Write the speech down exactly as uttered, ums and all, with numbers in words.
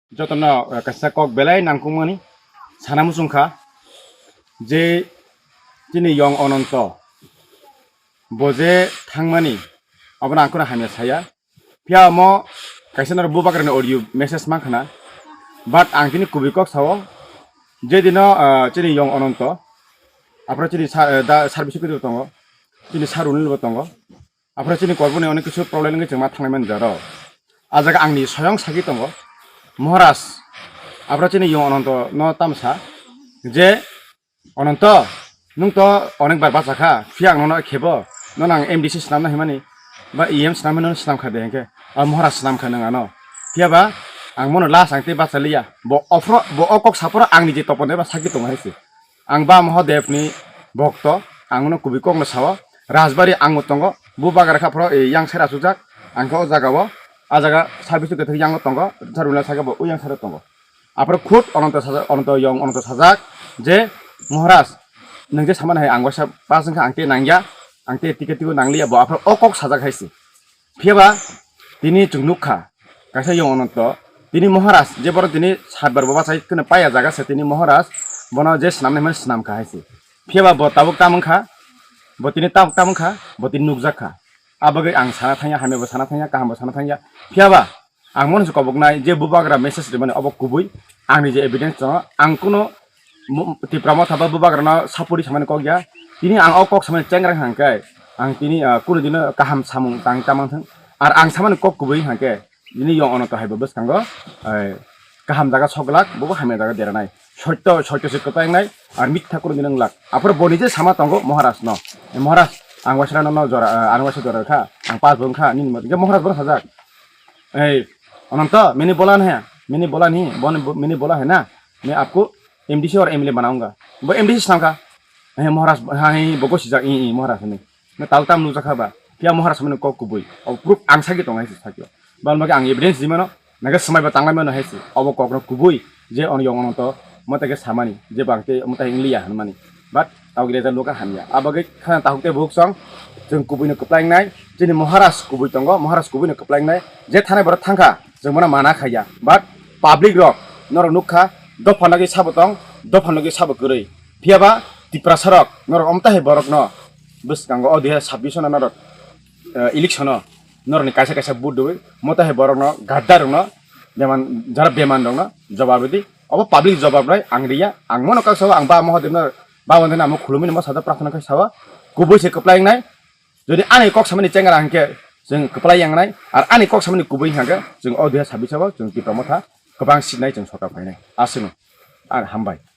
Jotono, eh, kaisa kok belai nangkukmani sana muchungkha je chini yong Ononto bo je thangmani abono ang kheno hamya saya. Phiya omo kaisa norok bubagrani audio message mankha na, but ang tini kubui kok sao je dino, ah, chini yong Ononto aphro chini sa-, eh, da service kwrwi tongo, chini saruni bo tongo. Aphro chini korboni onek kisu problem wngwi chwngma thanglai mani jaro. A jaga angni soyong sagi tongo, Maharaj. Aphro chini yong Ononto no tamsa je, "Ononto, nwng to onek bar bacha kha, phiya ang nono khebo, nono ang M D C swnamna himani, ba E M swnam himani swnam kha de hinkhe, a Maharaj swnam kha nwng ano. Phiya ba ang mono last ang tei bacha liya, bo ophro, bo o kok saphoro angni je topon eba sagi tongo hai se." Ang ba Mahadev ni bhokto, ang no kubui kok no sao. Rajbari ang bo tongo, bubagra kha phoro, e, yang sera sujak, ang khe o jaga o, a jaga service kwthwk yang tongo, sarunla saka bo, o yang sera tongo. Aphro khud Ononto sajak, Ononto yong, Ononto sajak je, "Maharaj, nwng je samani hai ang waisa pass wngkha, ang tei nangya, ang tei ticket tigo nangliya," bo aphro o kok sajak hai se. Phiya ba tini chwng nukha, kaisa yong Ononto, tini Maharaj, je borok tini satbar bo bachai kheno paya jaga se, tini Maharaj bono je swnamnai hwnmani swnamkha hai se. Phiya ba bo tabuk tam wngkha, bo tini tabuk tam wngkha, bo tini nukjak kha. A bagwi ang sana thangya, hamya bo sana thangya, kaham bo sana thangya. Phiya ba ang mono se koboknai je bubagra message rimani obo kubui, angni je evidence tongo, ang kuno mu-, Tipra Motha ba bubagrano sapori samani kok ya. Tini ang o kok samani chengra hwnkhe, ang tini, ah, kunu dino kaham samung tang tamang thung. Ar ang samani kok kubui hwnkhe, tini yong Ononto hai bo bwskango, eh, kaham jaga sok glak, bobo hamya jaga deranai. Sotto, sotto se kwplangnai, ar mitha kunu dino wng lak. Aphuru bo nije sama tongo Maharaj no. Eh, "Maharaj, ang waisa no, no jora, eh, ang waisa jora kha, ang pas bo wng kha," nini motwe. Maharaj bono sajak, "Ei, Ononto, mene bola nahi, mene bola nahi, mene bola hai na, main aapko M D C aur M L A banaunga." Bo M D C swnamkha. He Maharaj, hai bo gosijak, i, i, Maharaj hinwi. Na tau tam nukjakha ba. Phiya Maharaj mane kok kubui. O proof ang sagi tongo hai se sakyo. Ban bagi ang evidence di mano, naga swmai ba tanglai mano hai se. Obo kokno kubui, je on yong Ononto, moteke samani, je bangte moteke hingliya hwnmani. But tau gire ja luka hamya. Abagwi khana tahuk te buhuk song, chwng kubui no kwplaingnai, chini Maharaj kubui tongo, Maharaj kubui no kwplaingnai, je thanai borok thangkha, chwng bono mana khaiya. But public rok, norok nukha, dopha nogwi sabo tong, dopha nogwi sabo kwrwi. Phiya ba Tiprasa rok, norok omta hai borok no, bwskango o dui hazar sabbish no norok, eh, election o, norok ni kaisa kaisa vote dui, mota hai borok no, gadda rok no, beman, jara beman rok no, jawab rwdi. Obo public jawab nai, ang riya, ang mono kok sao, ang ba Mahadev no, ba wande namo khulumui namo sada prarthana khai sao, kubui se kwplai wngnai, Jodi ani kok samani chengra hwnkhe chwng kwplai yangnai, ar ani kok samani kubui hwnkhe chwng o dui hazar sabbish o chwng Tipra Motha kwbang sinai chwng sorkar phainai. Aswkno. Ang hambai.